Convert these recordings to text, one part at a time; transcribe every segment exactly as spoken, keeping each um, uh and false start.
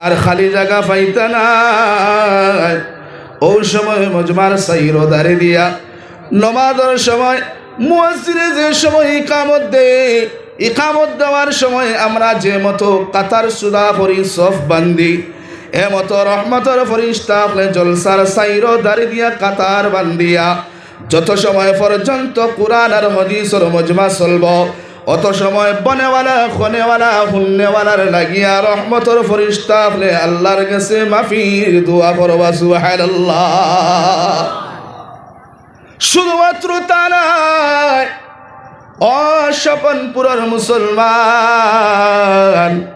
আর খালি জাগা পাইতা নায়। অউ সময় মজমার সাইরো দাড়ি দিয়া নমাজর সময় মুয়াজ্জিনে যে সময় ইকামত দেয়, ইকামত দেওয়ার সময় আমরা যে মতো কাতার সুদা করি, সফ বান্ধি, এ মতো রহমতর ফরিস্তা অকলে জলসার সাইরো দাড়ি দিয়া কাতার বান্ধিয়া যত সময় পর্যন্ত কুরআন আর হাদিসর মজমা চলবো, অত সময় বনেওয়ালা, খনেওয়ালা, হুননেওয়ালার লাগিয়া রহমতর ফরিস্তা অকলে আল্লার গেছে মাফির দোয়া করবা। সুবহানাল্লাহ। শুধুমাত্র তা নায়, ও স্বপনপুরর মুসলমান,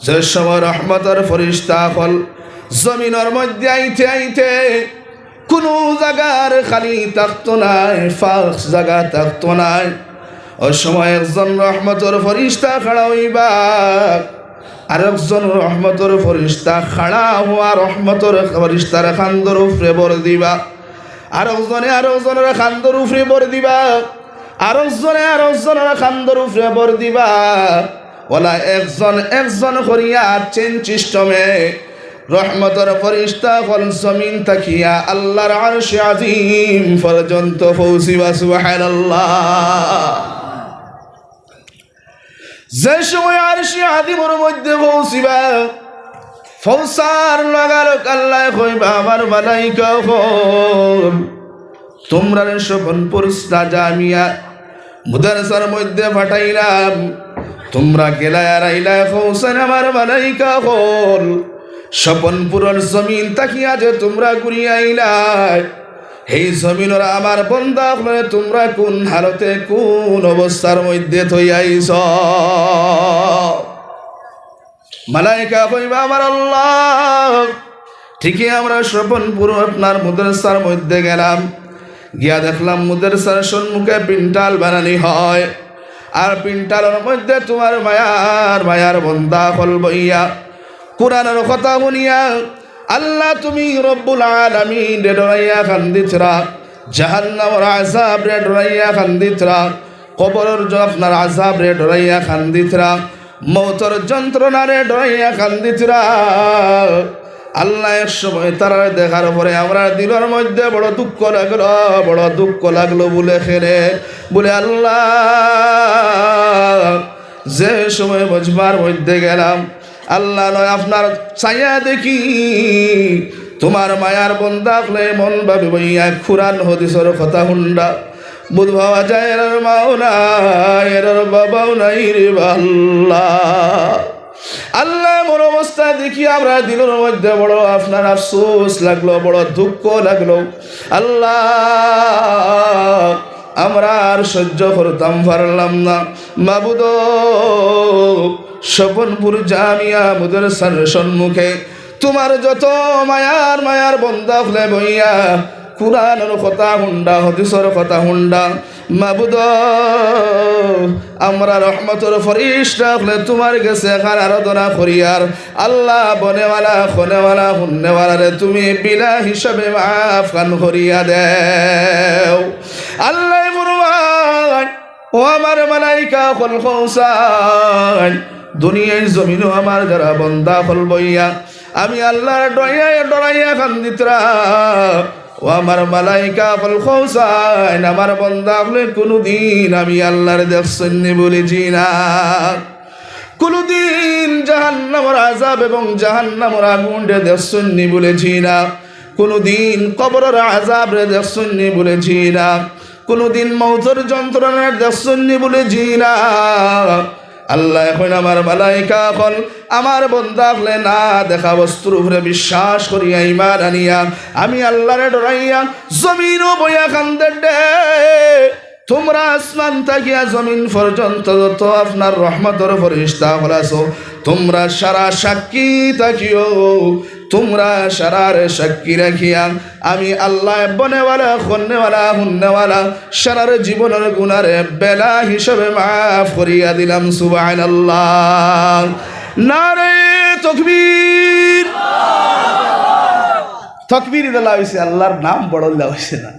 যে সময় রহমতর ফরিস্তা অকল জমিনর মধ্যে আইতে আইতে কুনু জাগার খালি থাকতো নায়, ফাঁক জাগা থাকতো নায়। অউ সময় একজন রহমতর ফরিস্তা খাড়া অইবা, আরকজন রহমতর ফরিস্তা খাড়া অওয়া রহমতর ফরিস্তার কান্দর উপরে ভর দিবা, আরকজনে আরকজনর কান্দর উপরে ভর দিবা, আরকজনে আরকজনর কান্দর উপরে ভর দিবা। অলা একজন একজন করিয়া চেইন সিস্টেমে রহমতর ফরিস্তা অকল জমিন থাকিয়া আল্লার আরশে আজিম পর্যন্ত পৌঁছিবা। সুবহানাল্লাহ। যে সময় আরশে আজিমর মধ্যে পৌঁছিবা, পৌঁছার লগালগ আল্লায় কইবা, "আমার মালাইকা অকল, তুমরারে স্বপনপুর রাজা মিয়া মুদারসার মধ্যে পাঠাইলাম, তুমরা গেলায় আর আইলায় কওছাইন আমার মালাইকা অকল, স্বপনপুরর জমিন থাকিয়া যে তুমরা ঘুরিয়া আইলায়, হেই জমিনর আমার বন্দা অকলরে তুমরা কুন হালতে কুন অবস্থার মধ্যে থইয়া আইছো?" মালাইকা কইবা, "আমার আল্লাহ, ঠিকই আমরা স্বপনপুর আপনার মুদারসার মধ্যে গেলাম, গিয়া দেখলাম মুদারসার সম্মুখে পিন্ডাল বানানি হয়, আর পিন্ডালর মধ্যে তুমার মায়ার, মায়ার বন্দা অকল বইয়া কুরআনর কথা হুনিয়া, আল্লাহ তুমি রব্বুল আলামিনরে ডরাইয়া কান্দিতরা, জাহান্নামর আযাবরে ডরাইয়া কান্দিতরা, কবরর জ-, আপনার আযাবরে ডরাইয়া কান্দিতরা, মউতর যন্ত্রণারে ডরাইয়া কান্দিতরা।" আল্লাহ এক সময় তারারে দেখার পরে আমরার দিলর মধ্যে বড় দুঃখ লাগলো, বড় দুঃখ লাগলো। বুলে কেনে? বুলে, "আল্লাহ, যে সময় মজমার মধ্যে গেলাম, আল্লাহ নয় আপনার চাইয়া দেখি, তুমার মায়ার বন্দা অকলে এমন ভাবে বইয়া কুরআন হাদিসর কথা হুনরা, বুঝ পাওয়া যায় এরার মাও নাই, এরার বাবাও নাই রে বা আল্লাহ।" আল্লাহ, মোর অবস্থা দেখি আমরার দিলর মধ্যে বড় আপনার আফসোস লাগলো, বড় দুঃখ লাগলো। আল্লাহ, আমরা আর সহ্য করতাম পারলাম না। মাবুদ, স্বপনপুর জামিয়া মুদারসার সম্মুখে তুমার যত মায়ার মায়ার বন্দা অকলে বইয়া কুরআনর কথা হুনরা, হাদিসর কথা হুনরা। মাবুদ, আমরা রহমতর ফরিস্তা অকলে তুমার গেছে এখান আরাধনা করিয়ার, আল্লাহ, বনেওয়ালা, খনেওয়ালা, হুননেওয়ালারে তুমি বিলা হিসাবে মাফ খান করিয়া দেও। আল্লাহ ফরমাইন, ও আমার মালাইকা অকল কওছাইন, দুনিয়ার জমিনো আমার যারা বন্দা অকল বইয়া আমি আল্লাহর ডরাইয়া, ডরাইয়া কান্দিতরা, ও আমার মালাইকা অকল কওছাইন, আমার বন্দা অকলে কুনুদিন আমি আল্লাহরে দেখছইন নি? বুলে জি না। কুনুদিন জাহান্নামর আযাব এবং জাহান্নামর আগুনরে দেখছইন নি? বুলে জি না। কুনুদিন কবরর আযাবরে দেখছইন নি? বুলে জি না। কুনুদিন মউতর যন্ত্রণারে দেখছইন নি? বুলে জি না। আল্লায় কইন, আমার মালাইকা অকল, আমার বন্দা অকলে না দেখা বস্তুর উপরে বিশ্বাস করিয়া, ঈমান আনিয়া, আমি আল্লাহরে ডরাইয়া জমিনো বইয়া কান্দের দে। তুমরা আসমান থাকিয়া জমিন পর্যন্ত যত আপনার রহমতর ফিরিস্তা অকল আছো, তুমরা সারা সাক্ষী থাকিও, তুমরা সারারে সাক্ষী রাখিয়া আমি আল্লায় বনেওয়ালা, খন্নেওয়ালা, হুন্নেওয়ালা, সারার জীবনর গুনারে বেলা হিসাবে মাফ করিয়া দিলাম। সুবহানাল্লাহ। নারে তকবীর। তকবীর দিলা অইছে, আল্লাহর নাম বড় দিলা অইছে না।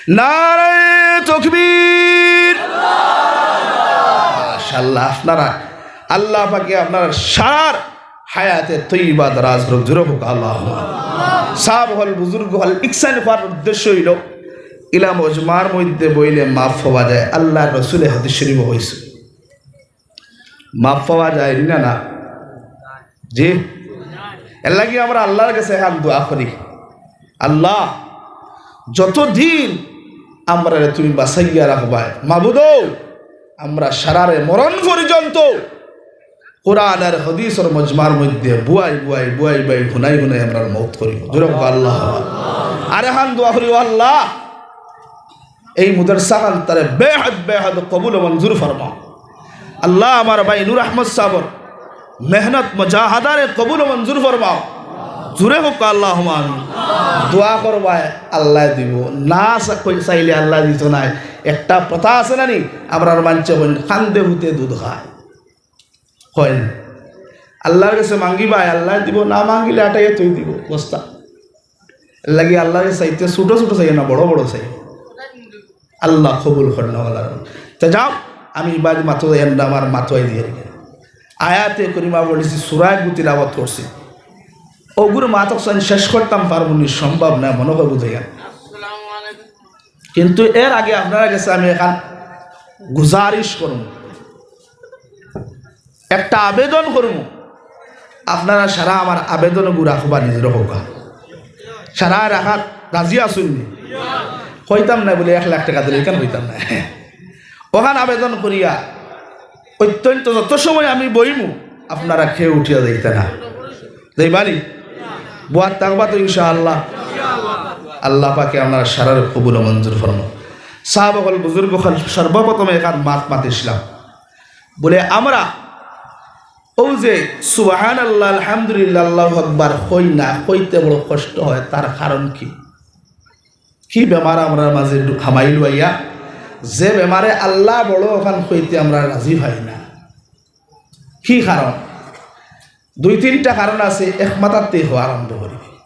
নারে তকবীর। মাশাআল্লাহ, আপনারা, আল্লাহ পাকে আপনারা সারার হায়াতে তৈবা দারাজ করুক, জোরে কউক্কা আল্লাহুম্মা। সাব অকল, বুজুর্গ অকল, ইকসান কওয়ার উদ্দেশ্য অইলো, ইলা মজমার মধ্যে বইলে মাফ পাওয়া যায়। আল্লার রসুলে হাদিস শরীফো কইছে, মাফ পাওয়া যায় নি না, না? জি। এর লাগি আমরা আল্লার গেছে এখান দোয়া করি, আল্লাহ, যতদিন আমরারে তুমি বাঁচাইয়া রাখবায়, মাবুদ, আমরা সারারে মরণ পর্যন্ত কোরআন আর হাদিসর মজমার মধ্যে বুয়াই বুয়াই, বুয়াই বুয়াই, হুনাই হুনাই আমরার মউত করিও। জোরে কউক্কা আল্লাহ। আর এখান দোয়া করি, ও আল্লাহ, এই মাদ্রাসাখান তারে বেহদ বেহদ কবুল ও মঞ্জুর ফরমাও। আল্লাহ, আমার ভাই নূর আহমদ সাবর মেহনত মুজাহাদারে কবুল ও মঞ্জুর ফরমাও। জোরে কউক্কা আল্লাহুম্মা আমিন। দোয়া করবায়, আল্লায় দিবো। না চা-, কই-, চাইলে আল্লায় দিতো নায়। একটা প্রথা আছে না নি, আমরার মানষে কইন, কান্দে পুতে দুধ খায়। কইন, আল্লার গেছে মাঙ্গিবায়, আল্লায় দিবো, না মাঙ্গিলে আটাইয়া থই দিবো বস্তা। এর লাগি আল্লারে চাইতে ছোট ছোট চাইও না, বড় বড় চাইও। আল্লাহ কবুল করইন আল্লাহ। তে যাও, আমি ইবাদি মাতো যাই, এন্ডা আমার মাতো আই দিয়ে রেখে। আয়াতে করিমা পড়ছি, সূরা গু তিলাওয়াত করছি। ওগুর মাতো চাইন শেষ করতাম পারমু নি, সম্ভব না, মনে হয় বুঝাইয়া। কিন্তু এর আগে আপনারা গেছে আমি এখান গুজারিশ করমু, একটা আবেদন করমু, আপনারা সারা আমার আবেদন গুরা খুবা নিজের হোকা। সারা রাখাত রাজি আছইন নি? কইতাম না বলে এক লাখ টাকা দিলে এখান কইতাম না। ওখান আবেদন করিয়া অত্যন্ত যত সময় আমি বইমু, আপনারা কেউ উঠিয়া যাইতা না। যাইবা নি? বওয়াত থাকবা তো ইনশাআল্লাহ। আল্লাহ পাকে আপনারা সারার কবুল ও মঞ্জুর ফরমাও। সাহাব অকল, বুজুর্গ অকল, সর্বপ্রথমে এখান মাত মাতিছিলাম। বলে, আমরা ও যে সুবহানাল্লাহ, আলহামদুলিল্লাহ, আল্লাহু আকবার কই না, কইতে বড় কষ্ট হয়, তার কারণ কি? কি বেমার আমরার মাঝে ঢু-, হামাইল আইয়া, যে বেমারে আল্লাহ বড় ওখান কইতে আমরা রাজি হই না? কি কারণ? দুই তিনটা কারণ আছে, এক মাথাতে হওয়া আরম্ভ করি।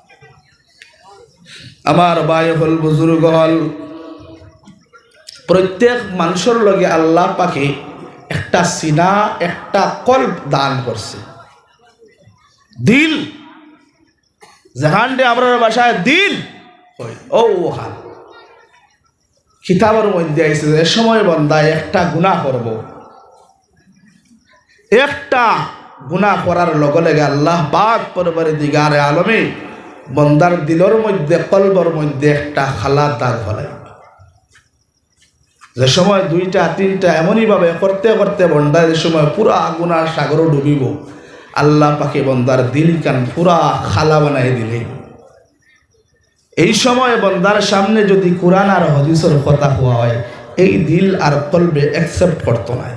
আমার ভাই অকল, বুজুর্গ অকল, প্রত্যেক মানুষর লগে আল্লাহ পাকে একটা সিনা, একটা কলব দান করছে। দিল, যেখানটা আমরার ভাষায় দিল কই, ও ওখান। কিতাবর মধ্যে আইছে যে সময় বন্দায় একটা গুনাহ করব, একটা গুনাহ করার লগে লগে আল্লাহ পাক পরওয়ারদিগারে আলমে বন্দার দিলর মধ্যে, কলবর মধ্যে একটা কালা দাগ ফালাই। যে সময় দুইটা তিনটা এমনই ভাবে করতে করতে বন্দায় যে সময় পুরা গুনার সাগরো ডুবিব, আল্লাহ পাকে বন্দার দিলখান পুরা কালা বানাই দিলে। এই সময় বন্দার সামনে যদি কোরআন আর হাদিসর কথা কওয়া হয়, এই দিল আর কলবে accept করতো নায়,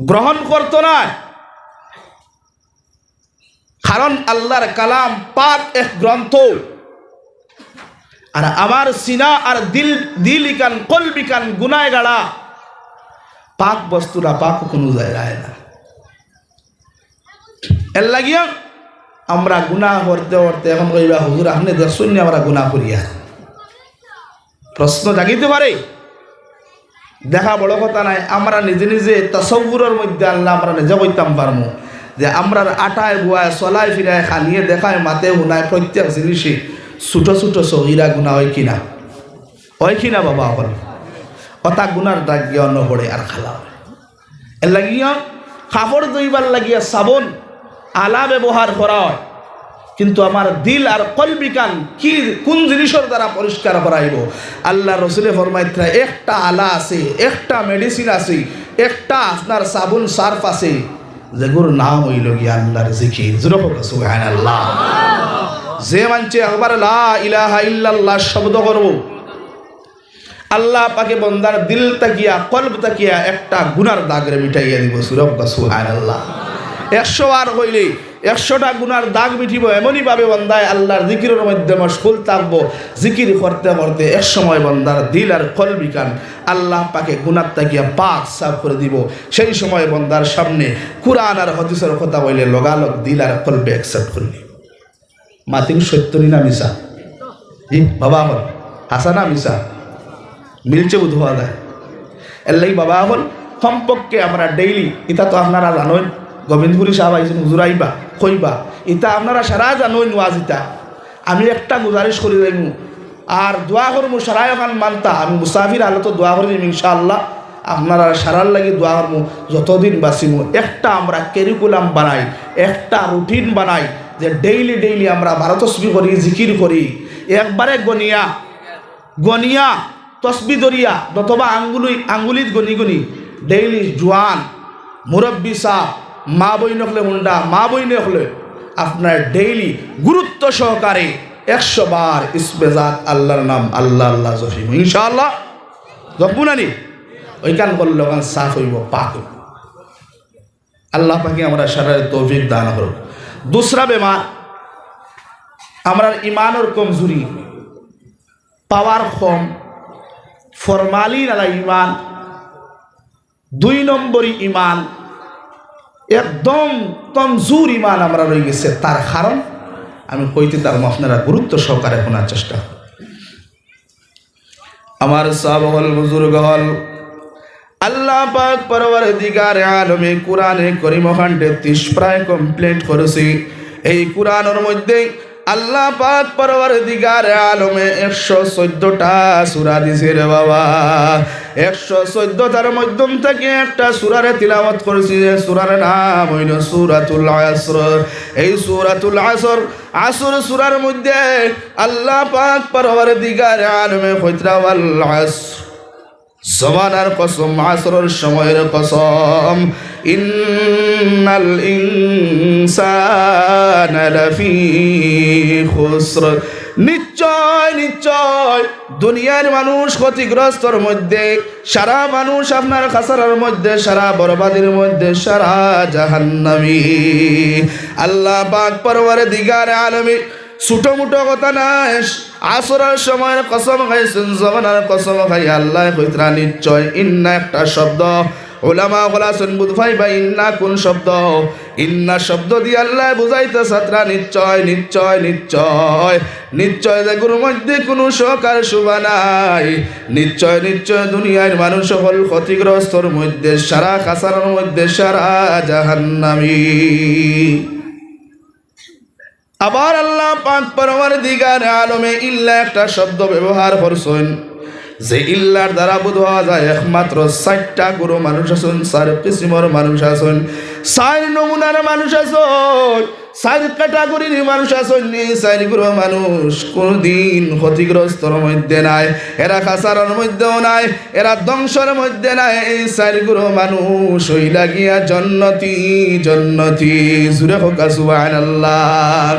গ্রহণ করতো নায়। কারণ আল্লাহর কালাম পাক এক গ্রন্থ, আর আমার সিনা আর দিল, দিল ইখান, কলব ইখান গুনায় গাড়া, পাক বস্তু নাপাক কুনু জাগায় না। এর লাগিয়া আমরা গুনাহ করতে করতে এখন কইবা, "হুজুর, আপনে দেখছইন নি আমরা গুনাহ করিয়া?" প্রশ্ন জাগিতে পারে। দেখা বড় কথা নায়, আমরা নিজে নিজে তাসাউরর মধ্যে আনলে আমরা নিজে কইতাম পারমু যে আমরার আটায় বুয়ায়, চলায় ফিরায়, খানিয়ে দেখায়, মাতে হুনায়, প্রত্যেক জিনিসে ছোট ছোট সগিরা গুনাহ হয় কি না? হয় কি না বাবা? অখন অতা গুনার দাগ গিয়া অনো পড়ে আর কালা হয়। এর লাগিয়া কাপড় ধুইবার লাগিয়া সাবন আলা ব্যবহার করা হয়, কিন্তু আমার দিল আর কলব ইখান কি, কোন জিনিসর দ্বারা পরিষ্কার করা অইবো? আল্লাহর রসুলে ফরমাইতরা, একটা আলা আছে, একটা medicine আছে, একটা আপনার সাবন সার্ফ আছে, যেগুর নাম অইলো গিয়া আল্লাহর জিকির। জোরে কউক্কা সুবহানাল্লাহ। যে মানষে একবার লা ইলাহা ইল্লাল্লাহ শব্দ করবো, আল্লাহ পাকে বন্দার দিল থাকিয়া, কলব থাকিয়া একটা গুনার দাগরে মিটাইয়া দিবো। জোরে কউক্কা সুবহানাল্লাহ। একশো বার কইলে একশোটা গুনার দাগ মিটিবো। এমনই ভাবে বন্দায় আল্লাহর জিকিরর মধ্যে মশগুল থাকবো। জিকির করতে করতে এক সময় বন্দার দিল আর কলব ইখান আল্লাহ পাকে গুনার থাকিয়া পাক সাফ করি দিবো। সেই সময় বন্দার সামনে কোরআন আর হাদিসর কথা কইলে লগালগ দিল আর কলবে accept করি নিবো। মাতিন সত্য নি না মিছা? জি, বাবা অকল, হাছা না মিছা? মিলছে বুঝা যায়। এর লাগি বাবা অকল, কমপক্ষে আমরা daily, ইতা তো আপনারা জানইন, গোবিন্দপুরী সাব আইছইন, হুজুর আইবা, কইবা। ইতা আপনারা সারায় জানইন ওয়াজ ইতা। আমি একটা গুজারিশ করি যাইমু, আর দোয়া করমু, সারায় অখান মানতা। আমি মুসাফির হালতো দোয়া করি যাইমু ইনশাআল্লাহ। আপনারা সারার লাগি দোয়া করমু, যতদিন বাঁচিমু। একটা আমরা curriculum বানাই, একটা routine বানাই, যে daily daily আমরা বারো তসবি করি, জিকির করি, একবারে গনিয়া গনিয়া, তসবি ধরিয়া, নতবা আঙ্গুলি, আঙ্গুলিত গনি গনি, daily জোয়ান, মুরব্বি সাব, মা বইন অকলে হুনরা, মা বইন অকলে আপনারা daily গুরুত্ব সহকারে একশো বার ইসমে জাত আল্লাহর নাম আল্লাহ আল্লাহ জপিমু। ইনশাআল্লাহ জপমু না নি? অউখান করলে অখান সাফ অইবো, পাক অইবো। আল্লাহ পাকে আমরা সারারে তৌফিক দান করুক। দুসরা বেমার, আমরার ইমানর কমজুরি, power কম, formalin আলা ইমান, দুই নম্বরি ইমান, একদম কমজুর ইমান আমরার অইগেছে। তার কারণ আমি কইতে, তার আপনারা গুরুত্ব সহকারে হুনার চেষ্টা করুন। আমার সাব অকল, বুজুর্গ অকল, আল্লাহ পাক পরওয়ারদিগারে আলমে কুরআনে করিম অখান তেত্রিশ প্রায় complete করছি। এই কুরআনর মধ্যে আল্লাহ পাক পরওয়ারদিগারে আলমে একশো চৌদ্দটা সূরা দিছে রে বাবা। একশো চৌদ্দটার মধ্যম থাকি একটা সূরারে তিলাওয়াত করছি, যে সূরার নাম অইলো সূরাতুল আসর। এই সূরাতুল আসর, আসর সূরার মধ্যে আল্লাহ পাক পরওয়ারদিগারে আলমে কইতরা, "ওয়াল আসর।" জমানার কসম, আসরর সময়র কসম। "ইন্নাল ইনসানা লাফি খুসর।" নিশ্চয়, নিশ্চয় দুনিয়ার মানুষ ক্ষতিগ্রস্তর মধ্যে, সারা মানুষ আপনার খাসারার মধ্যে, সারা বরবাদির মধ্যে, সারা জাহান্নামী। আল্লাহ পাক পরওয়ারদিগারে আলমে ছোট মোটো কথা নায়, আসরর সময়র কসম খাইছইন, জমানার কসম খাইয়া আল্লায় কইতরা নিশ্চয়। ইন্না একটা শব্দ, উলামা অকল আছইন বুঝ পাইবা ইন্না কুন শব্দ। ইন্না শব্দ দি আল্লায় বুঝাইতা চাইতরা নিশ্চয়, নিশ্চয়, নিশ্চয়, নিশ্চয় যেগুর মধ্যে কুনু শক আর শুবা নাই। নিশ্চয়, নিশ্চয় দুনিয়ার মানুষ অকল ক্ষতিগ্রস্তর মধ্যে, সারা খাসারার মধ্যে, সারা জাহান্নামী। আবার আল্লাহ পাক পরওয়ারদিগারে আলমে ইল্লা একটা শব্দ ব্যবহার করছইন, যে ইল্লার দ্বারা বুঝা যায় একমাত্র চাইরটা গুরু মানুষ আছইন, চাইর কিসিমর মানুষ আছইন, চাইর নমুনার মানুষ আছইন, চাইর categoryর মানুষ আছইন। ই চাইর গুরু মানুষ কুনুদিন ক্ষতিগ্রস্তর মধ্যে নাই, এরা খাসারার মধ্যেও নাই, এরা ধ্বংসর মধ্যে নাই। এই চাইর গুরু মানুষ অইলা গিয়া জন্নতি, জন্নতি। জুরে কউক্কা সুবহানাল্লাহ।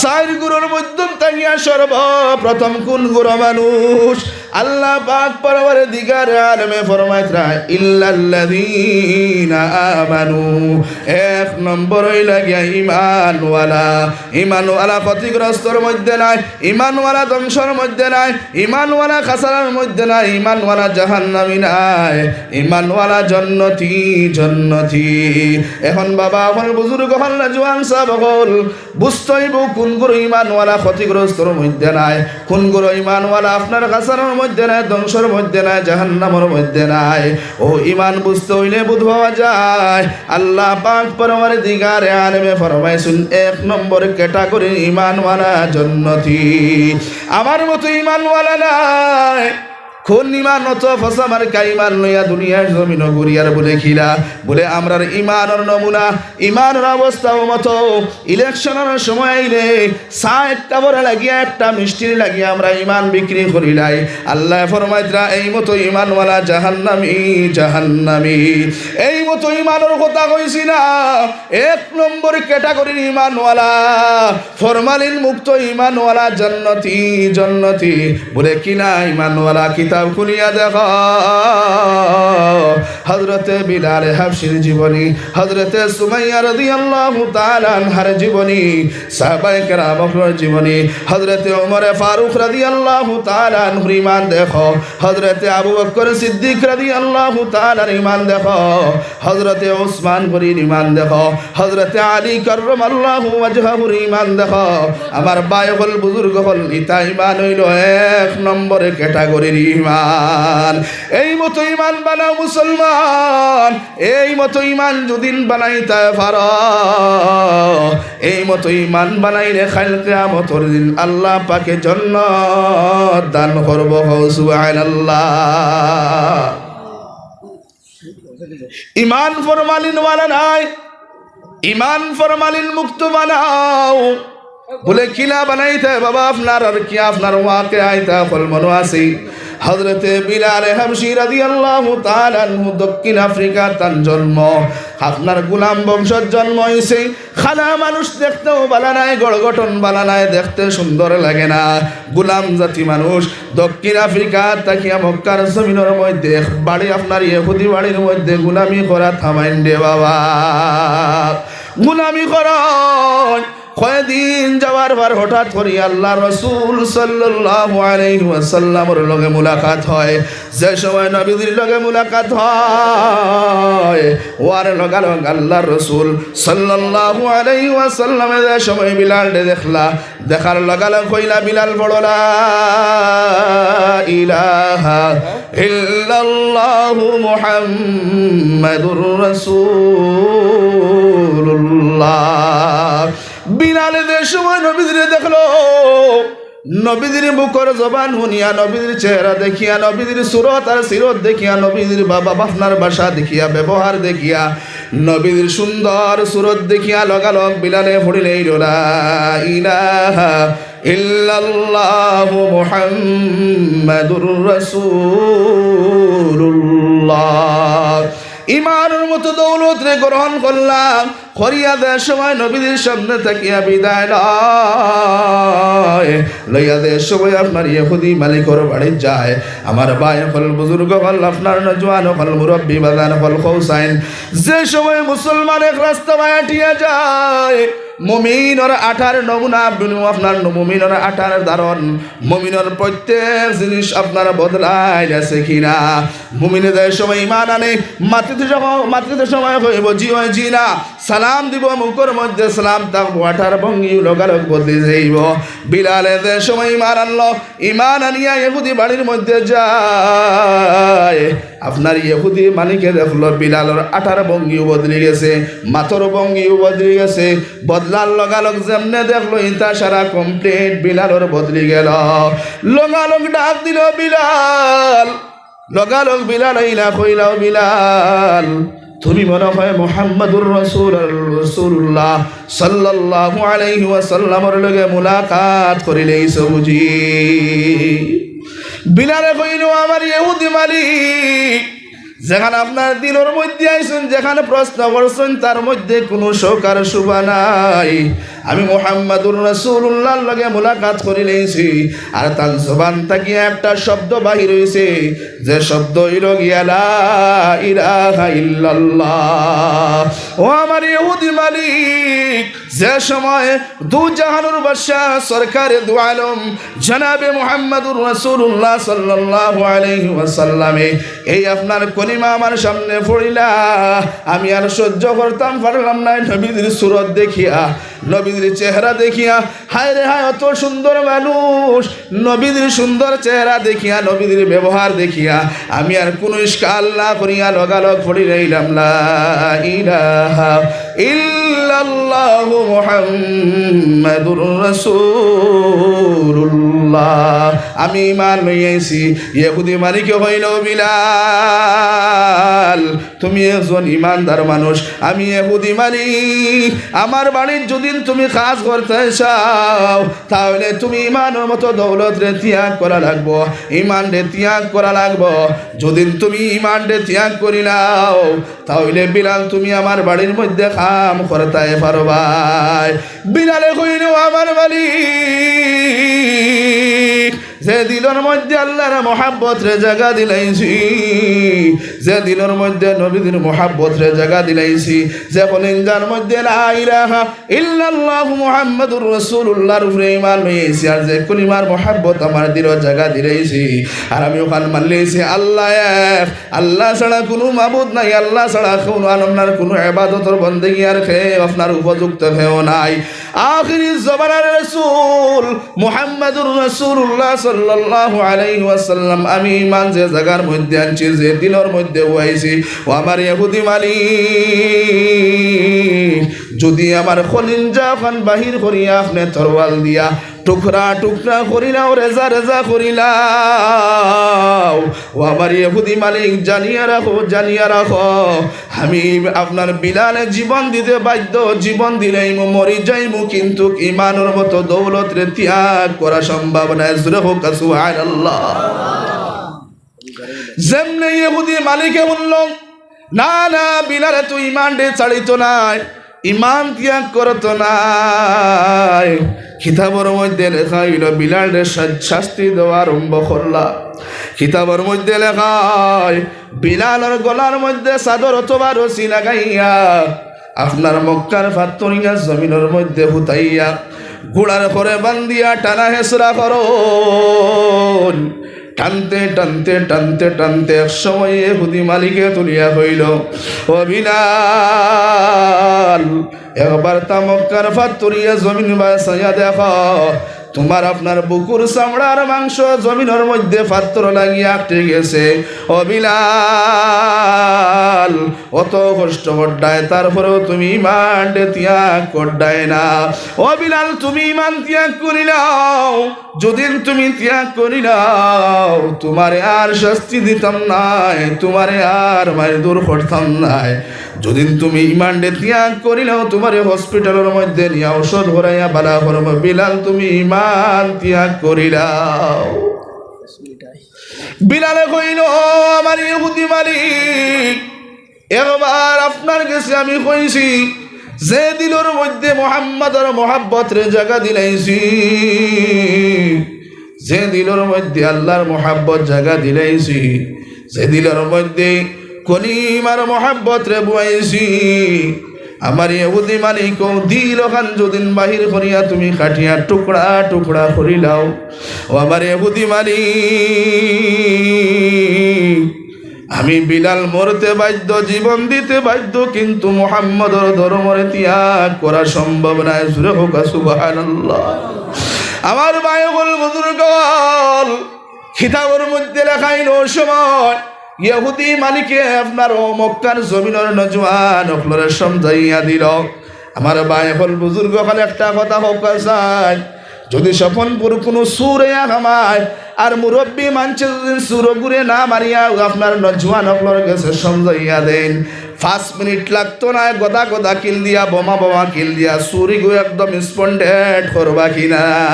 চাইর গুরুর মধ্যম থাকিয়া সর্বপ্রথম কুন গুরু মানুষ? আল্লাহ পাক পরওয়ারদিগারে আলমে ফরমাইতরা, "ইল্লাল্লাযীনা আমানু।" এক নম্বর অইলা গিয়া ইমানওয়ালা। ইমানওয়ালা ক্ষতিগ্রস্তর মধ্যে নাই, ইমানওয়ালা ধ্বংসর মধ্যে নাই, ইমানওয়ালা খাসারার মধ্যে নাই, ইমানওয়ালা জাহান্নামী নাই, ইমানওয়ালা জন্নতি, জন্নতি। এখন বাবা অকল, বুজুর্গ অকল, জোয়ান সাব অকল, বুঝতে অইবো কুন গুরু ইমানওয়ালা ক্ষতিগ্রস্তর মধ্যে নাই, কুন গুরু ইমানওয়ালা আপনার খাসারার মধ্যে নাই, ধ্বংসর মধ্যে নাই, জাহান্নামর মধ্যে নাই। অউ ইমান বুঝতে অইলে বুঝ পাওয়া যায়। আল্লাহ পাক পরওয়ারদিগারে আলমে ফরমাইছইন, এক নম্বর categoryর ইমানওয়ালা জন্নতি। আমার মতো ইমানওয়ালা নাই। কুন ইমান? অত ফসা মার্কা ইমান লইয়া দুনিয়ার জমিনো ঘুরিয়ার বুলে কিলা? বুলে আমরার ইমানর নমুনা, ইমানর অবস্থা অউ মতো। Electionর সময় আইলে চা এক কাপর লাগিয়া, একটা মিষ্টির লাগিয়া আমরা ইমান বিক্রি করিলাই। আল্লায় ফরমাইতরা, এই মতো ইমানওয়ালা জাহান্নামী, জাহান্নামী। এই মতো ইমানর কথা কইছি না। এক নম্বর categoryর ইমানওয়ালা, formalin মুক্ত ইমানওয়ালা জন্নতি, জন্নতি। বুলে কিলা ইমানওয়ালা? কিতাব খুলিয়া দেখো। হযরতে বিলালে হাবশির জীবনী, হযরতে সুমাইয়া রাদিয়াল্লাহু তাআলা আনহার জীবনী, সাহাবায়ে কেরাম অকলর জীবনী, হযরতে ওমরে ফারুক রাদিয়াল্লাহু তাআলা আনহুর ইমান দেখো, হযরতে আবু বকর সিদ্দিক রাদিয়াল্লাহু তাআলার ইমান দেখো, হযরতে উসমান গনির ইমান দেখো, হযরতে আলী কাররামাল্লাহু ওয়াজহাহুর ইমান দেখো। আমার ভাই অকল, বুজুর্গ অকল, ইতা ইমান অইলো এক নম্বর categoryর ইমান। ইমান। এই মতো ইমান বানাও মুসলমান, এই মতো ইমান যুদিন বানাইতায় পারো, এই মতো ইমান বানাইলে কাইল কিয়ামতর দিন আল্লাহ পাকে জন্নত দান করবো। কও সুবহানাল্লাহ। ইমান ফরমালিনওয়ালা নায়, ইমান ফরমালিন মুক্ত বানাও। বুলে, কিলা বানাইতায় বাবা আপনার, আর কি আপনার ওয়াকিয়া ইতা অকল মনো আছে? হযরতে বিলালে হাবশী রাদিয়াল্লাহু তাআলা আনহু, দক্ষিণ আফ্রিকাত তান জন্ম, আপনার গোলাম বংশত জন্ম অইছে। কালা মানুষ, দেখতেও বালা নায়, গড় গঠন বালা নায়, দেখতে সুন্দর লাগে না, গোলাম জাতি মানুষ। দক্ষিণ আফ্রিকাত থাকিয়া মক্কার জমিনর মধ্যে এক বাড়ি, আপনার ইহুদি বাড়ির মধ্যে গোলামি করা থামাইন রে বাবা, গোলামি করা। কয়দিন যাওয়ার পর হঠাৎ করি আল্লার রসুল সাল্লাল্লাহু আলাইহি ওয়াসাল্লামর লগে মুলাকাত হয়। যে সময় নবীজির লগে মুলাকাত হয়, অওয়ার লগালগ আল্লার রসুল সাল্লাল্লাহু আলাইহি ওয়াসাল্লামে যে সময় বিলালরে দেখলা, দেখার লগালগ কইলা, বিলাল, পড়ো লা ইলাহা ইল্লাল্লাহু মুহাম্মাদুর রাসূলুল্লাহ। বিলালে যে সময় নবীজিরে দেখলো, নবীজির মুখর জবান হুনিয়া, নবীজির চেহারা দেখিয়া, নবীজির সুরত আর সিরত দেখিয়া, নবীজির বাবা বাফনার ভাষা দেখিয়া, ব্যবহার দেখিয়া, নবীজির সুন্দর সুরত দেখিয়া লগালগ বিলালে পড়িলাইল, লা ইলাহা ইল্লাল্লাহু মুহাম্মাদুর রাসূলুল্লাহ। ইমানর মতো দৌলতরে গ্রহণ করলাম। করিয়া যে সময় নবীজির সামনে থাকিয়া বিদায় লয়, লইয়া যে সময় আপনার ইহুদি মালিকর বাড়িত যায়, আমার ভাই অকল, বুজুর্গ অকল, আপনার নওজোয়ান অকল, মুরব্বি বাজান অকল, কও চাইন, যে সময় মুসলমান এক রাস্তা বায় আটিয়া যায়, মুমিনর আটার নমুনা, আপনার মুমিনর আটার ধারণ, মুমিনর প্রত্যেক জিনিস আপনার বদলাইল আছে কিনা? মুমিনে যে সময় ইমান আনে, মাতিতে যখন, মাতিতে সময় কইবো, "জি অয়, জি না।" সালাম দিবো, মুখর মধ্যে সালাম থাকবো, আটার ভঙ্গিও লগালগ বদলি যাইবো। বিলালে যে সময় ইমান আনলো, ইমান আনিয়া ইহুদি বাড়ির মধ্যে যায়, আপনার ইহুদি মালিকে দেখলো বিলালর আটার ভঙ্গিও বদলি গেছে, মাতর ভঙ্গিও বদলি গেছে। বদলার লগালগ যেমনে দেখলো, ইতা সারা complete বিলালর বদলি গেল। লগালগ ডাক দিল, "বিলাল।" লগালগ বিলাল আইলা, কইলা, "ও বিলাল, তুমি মনে হয় মুহাম্মাদুর রাসূল, রাসূলুল্লাহ সাল্লাল্লাহু আলাইহি ওয়াসাল্লামর লগে মুলাকাত করিলাইছো বুঝি?" বিলালে কইল, "আমার ইহুদি মালিক, যেখান আপনার দিলর মধ্যে আইছইন, যেখান প্রশ্ন করছইন, তার মধ্যে কুনু শখ আর শুভা নাই। আমি মুহাম্মাদুর রাসূলুল্লাহর লগে মুলাকাত করিলাইছি, আর তান জবান থাকি একটা শব্দ বাহির অইছে, যে শব্দ অইল গিয়া লা ইলাহা ইল্লাল্লাহ।" ও আমার ইহুদি মালিক, যে সময় দু জাহানুর বাদশা সরকারে দু আলম জনাবে মুহাম্মাদুর রাসূলুল্লাহ সাল্লাল্লাহু আলাইহি ওয়াসাল্লামে এই আপনার কলিমা আমার সামনে পড়িলা, আমি আর সহ্য করতাম পারলাম না। নবীজির সুরত দেখিয়া, নবীজির চেহারা দেখিয়া, হায় রে হায়, অত সুন্দর মানুষ, নবীজির সুন্দর চেহারা দেখিয়া, নবীজির ব্যবহার দেখিয়া আমি আর কুনু ইশকাল না করিয়া লগালগ পড়িলাইলাম, লা ইলাহা ইল্লাল্লাহু মুহাম্মাদুর রাসূলুল্লাহ। আমি ঈমান লইয়া আইছি। ইহুদি মালিকে কইল, "বিলাল, তুমি একজন ঈমানদার মানুষ, আমি ইহুদি মালিক, আমার বাড়িত যুদি তুমি কাজ করতায় চাও, তাইলে তুমি ঈমানর মতো দৌলতরে ত্যাগ করা লাগবো, ঈমানরে ত্যাগ করা লাগবো। যুদি তুমি ঈমানরে ত্যাগ করিলাও, তাইলে বিলাল তুমি আমার বাড়ির মধ্যে কাম করতায় পারবায়।" বিলালে কইল, "ও আমার মালিক, যে দিলর মধ্যে আল্লাহর মহাব্বতরে জাগা দিলাইছি, যে দিলর মধ্যে নবীজির মহাব্বতরে জাগা দিলাইছি, যে কলিজার মধ্যে লা ইলাহা ইল্লাল্লাহু মুহাম্মাদুর রাসূলুল্লাহর উপরে ঈমান লইছি, আর যে কলিমার মহাব্বত আমার দিলো জাগা দিলাইছি, আর আমি অখান মানিলাইছি আল্লাহ এক, আল্লাহ ছাড়া কুনু মাবুদ নাই, আল্লাহ ছাড়া কুনু আপনার কুনু ইবাদতর বন্দেগী আর কেউ আপনার উপযুক্ত কেউ নাই।" আখিরি জমানার রাসূল মুহাম্মাদুর রাসূলুল্লাহ সাল্লাল্লাহু আলাইহি ওয়াসাল্লাম, আমি ইমান যে জাগার মধ্যে আনছি, যে দিলর মধ্যে উবাইছি, ও আমার ইহুদি মালিক, যুদি আমার কলিজা খান বাহির করিয়া আপনে তরোয়াল দিয়া টুকরা টুকরা করিলাও, রেজা রেজা করিলাও, ও আমার ইহুদি মালিক, জানিয়া রাখো, জানিয়া রাখো, আমি আপনার বিলালে জীবন দিতে বাধ্য, জীবন দিলাইমু, মরি যাইমু, কিন্তু ইমানর মতো দৌলতরে ত্যাগ করা সম্ভব নায়। জোরে কউক্কা সুবহানাল্লাহ। যেমনে ইহুদি মালিকে বলল, "না, না, বিলালে তো ইমানরে ছাড়িতো নায়, ইমান ত্যাগ করতো নায়।" কিতাবর মধ্যে লেখা অইলো, বিলালরে শা-, শাস্তি দেওয়া আরম্ভ করলা। কিতাবর মধ্যে লেখা অয়, বিলালর গলার মধ্যে চাদর অথবা রশি লাগাইয়া আপনার মক্কার ফাত্তরিয়া জমিনর মধ্যে হুতাইয়া ঘোড়ার খরে বান্ধিয়া টানা হেচড়া করইন। টানতে, টানতে, টানতে, টানতে এক সময় ইহুদি মালিকে তুলিয়া কইলো, "ও বিলাল, একবার তা মক্কার ফাত্তরিয়া জমিন বায় চাইয়া দেখো, তুমার আপনার বুকুর চামড়ার মাংস জমিনর মধ্যে ফাত্তর লাগিয়া আটকি গেছে। ও বিলাল, অত কষ্ট কররায়, তারপরেও তুমি ইমানরে ত্যাগ কররায় না। ও বিলাল, তুমি ইমান ত্যাগ করিলাও, যুদি তুমি ত্যাগ করিলাও, তুমারে আর শাস্তি দিতাম নায়, তুমারে আর মাইরধর করতাম নায়। যুদি তুমি ইমানরে ত্যাগ করিলাও, তুমারে হসপিটালর মধ্যে নিয়া ঔষধ করাইয়া বালা করমু। বিলাল, তুমি ইমান ত্যাগ করিলাও।" বিলালে কইলো, "ও আমার ইহুদি মালিক, একবার আপনার গেছে আমি কইছি, যে দিলর মধ্যে মুহাম্মাদর মহব্বতরে জাগা দিলাইছি, যে দিলর মধ্যে আল্লার মহব্বত জাগা দিলাইছি, যে দিলর মধ্যে কলিমার মহব্বতরে বুয়াইছি, আমার ইহুদি মালিক, অউ দিল খান যুদি বাহির করিয়া তুমি কাটিয়া টুকরা টুকরা করিলাও, ও আমার ইহুদি মালিক, আমি বিলাল মরতে বাধ্য, জীবন দিতে বাধ্য, কিন্তু মুহাম্মদর ধর্মরে ত্যাগ করা সম্ভব নায়।" জোরে কউক্কা সুবহানাল্লাহ। আমার ভাই অকল, বুজুর্গ অকল, কিতাবর মধ্যে লেখা অইলো, অউ সময় ইহুদি মালিকে আপনার অউ মক্কার জমিনর নওজোয়ান অকলরে সমঝাইয়া দিলো। আমার ভাই অকল, বুজুর্গ অকল, একটা কথা কউক্কা চাই, যুদি স্বপনপুর কুনু চুরে আইয়া হামায়, আর মুরব্বি মানষে যুদি চুরগুরে না মারিয়া আপনার নওজোয়ান অকলর গেছে সমঝাইয়া দেইন, পাঁচ মিনিট লাগতো নায়, গদা গদা কিল দিয়া, বোমা বোমা কিল দিয়া চুরগু একদম স্পন্ডেড করবা কিনা।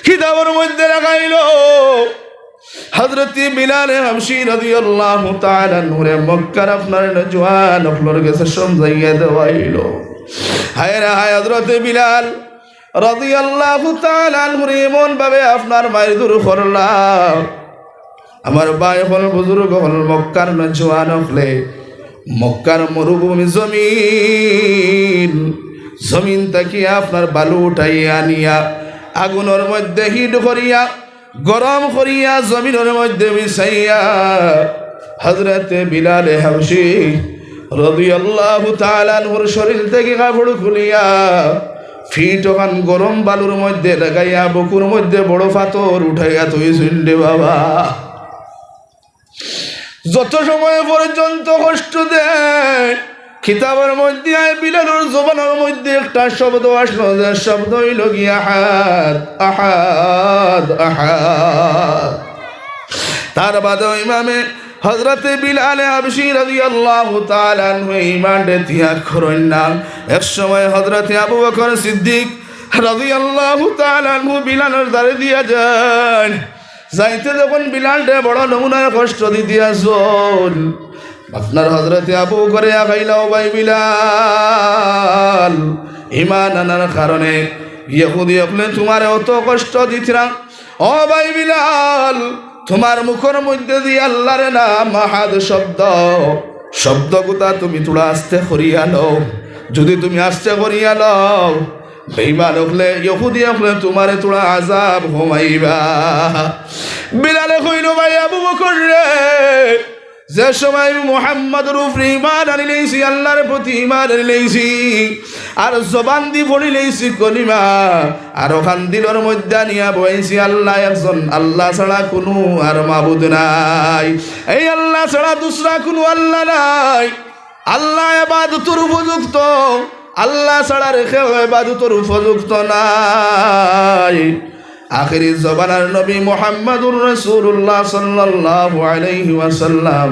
কিতাবর মধ্যে লেখা অইলো, হযরতে বিলালে হাবশী রাদিয়াল্লাহু তাআলা আনহুরে মক্কার আপনার নওজোয়ান অকলর গেছে সমঝাইয়া দেওয়া অইলো। হায় রে হায়, হযরতে বিলাল রাদিয়াল্লাহু তাআলা আনহুরে এমন ভাবে আপনার মাইরধর করলা। আমার ভাই অকল, বুজুর্গ অকল, মক্কার নওজোয়ান অকলে মক্কার মরুভূমি জমিন, জমিন থাকি আপনার বালু উঠাইয়া আনিয়া আগুনর মধ্যে হিট করিয়া, গরম করিয়া, জমিনর মধ্যে বিছাইয়া, হযরতে বিলালে হাবশী রাদিয়াল্লাহু তাআলা আনহুর শরীর থাকি কাপড় খুলিয়া, ফিট অখান গরম বালুর মধ্যে লাগাইয়া, বুকুর মধ্যে বড় পাথর উঠাইয়া থইছইন রে বাবা। যত সময় পর্যন্ত কষ্ট দেয়, কিতাবর মধ্যে আয়, বিলালর জবানর মধ্যে একটা শব্দ আসলো, যে শব্দ অইলো গিয়া আহাদ, আহাদ, আহাদ। তার বাদে ইমামে হযরতে বিলালে হাবশী রাদিয়াল্লাহু তাআলা আনহু ইমানরে ত্যাগ করইন না। এক সময় হযরতে আবু বকর সিদ্দিক রাদিয়াল্লাহু তাআলা আনহু বিলালর দ্বারে দিয়া যাইন। যাইতে যখন বিলালরে বড় নমুনায় কষ্ট দিতে আছইন, আপনার হযরতে আবু বকরে কইলা, "ও ভাই বিলাল, ইমান আনার কারণে ইহুদি অকলে তুমারে অত কষ্ট দিতরা। ও ভাই বিলাল, তুমার মুখর মধ্যে দি আল্লার নাম আহাদ শব্দ, শব্দগুতা তুমি থুড়া আস্তে করিয়া লও। যুদি তুমি আস্তে করিয়া লও, বেইমান অকলে, ইহুদি অকলে তুমারে থুড়া আযাব কমাইবা।" বিলালে কইলো, "ভাই আবু বকর রে, যে সময় আমি মুহাম্মদর উপরে ঈমান আনিলাইছি, আল্লার প্রতি ঈমান আনিলাইছি, আর জবান দি পড়িলাইছি কলিমা, আর অখান দিলর মধ্যে আনিয়া বওয়াইছি, আল্লা একজন, আল্লা ছাড়া কুনু আর মাবুদ নাই, এই আল্লা ছাড়া দুসরা কুনু আল্লা নাই, আল্লা ইবাদতর উপযুক্ত, আল্লা ছাড়া আর কেউ ইবাদতর উপযুক্ত নাই। আখেরি জমানার নবী মুহাম্মাদুর রাসূলুল্লাহ সাল্লাল্লাহু আলাইহি ওয়াসাল্লাম,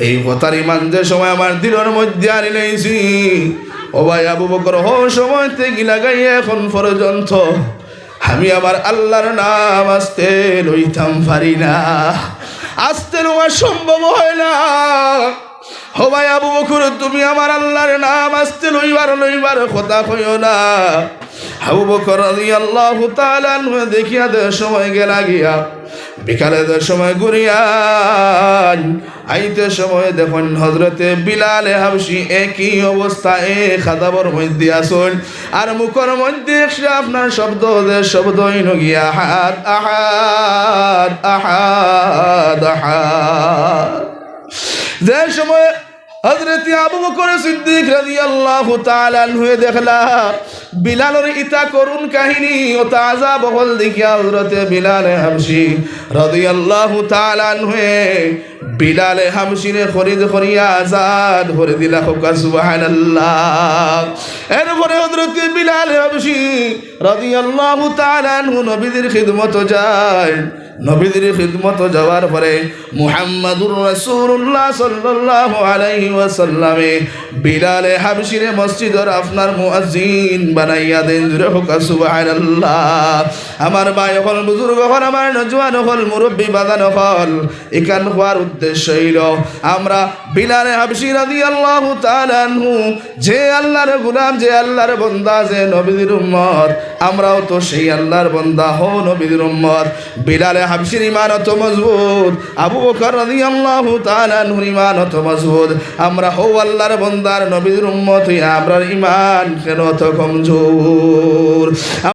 এই কথার ঈমান যে সময় আমার দিলর মধ্যে আনিলাইছি, ও ভাই আবু বকর, হউ সময় থাকি লাগাইয়া এখন পর্যন্ত আমি আমার আল্লার নাম আস্তে লইতাম পারি না, আস্তে লওয়া সম্ভব হয় না। ও ভাই আবু বকর, তুমি আমার আল্লার নাম আস্তে লইবার, লইবার কথা কইও না। আবু বকর রাদিয়াল্লাহু তাআলা আনহু দেখিয়া যে সময় গেলা গিয়া, বিকালে যে সময় ঘুরিয়া আইতে সময় দেখইন হযরতে বিলালে হাবশী একই অবস্থা, এক আযাবর মধ্যে আছইন। আর মুখর মধ্যে একটা আপনার শব্দ, যে শব্দ অইলো গিয়া আহাদ, আহাদ, আহাদ, আহাদ। যে সময় হযরতে আবু বকর সিদ্দিক রাদিয়াল্লাহু তাআলা আনহুয়ে দেখলা বিলালর ইতা করুণ কাহিনী, অতা আযাব অকল দেখিয়া হযরতে বিলালে হাবশী রাদিয়াল্লাহু তাআলা আনহুয়ে বিলালে হাবশীরে খরিদ করিয়া আজাদ করি দিলা। কউক্কা সুবহানাল্লাহ। এরপরে হযরতে বিলালে হাবশী রাদিয়াল্লাহু তাআলা আনহু নবীজির খিদমতো যাইন। নবীজির খিদমতো যাওয়ার পরে মুহাম্মাদুর রাসূলুল্লাহ সাল্লাল্লাহু আলাইহি ওয়াসাল্লামে বিলালে হাবশীরে মসজিদর আপনার মুয়াজ্জিন বানাইয়া দেইন। জোরে কউক্কা সুবহানাল্লাহ। আমার ভাই অকল, বুজুর্গ অকল, আমার নওজোয়ান অকল, মুরব্বি বাজান অকল, ইখান কওয়ার উদ্দেশ্য অইলো, আমরা বিলালে হাবশী রাদিয়াল্লাহু তাআলা আনহু যে আল্লার গোলাম, যে আল্লার বন্দা, যে নবীজির উম্মত, আমরাও তো সেই আল্লার বন্দা, হউ নবীজির উম্মত। বিলালে হাবশীর ঈমান অত মজবুত, আবু বকর রাদিয়াল্লাহু তাআলা আনহুর ঈমান অত মজবুত। আমরা হউ আল্লার বন্দার নবীজির উম্মত অইয়া আমরার ঈমান কেনে অত কমজোর?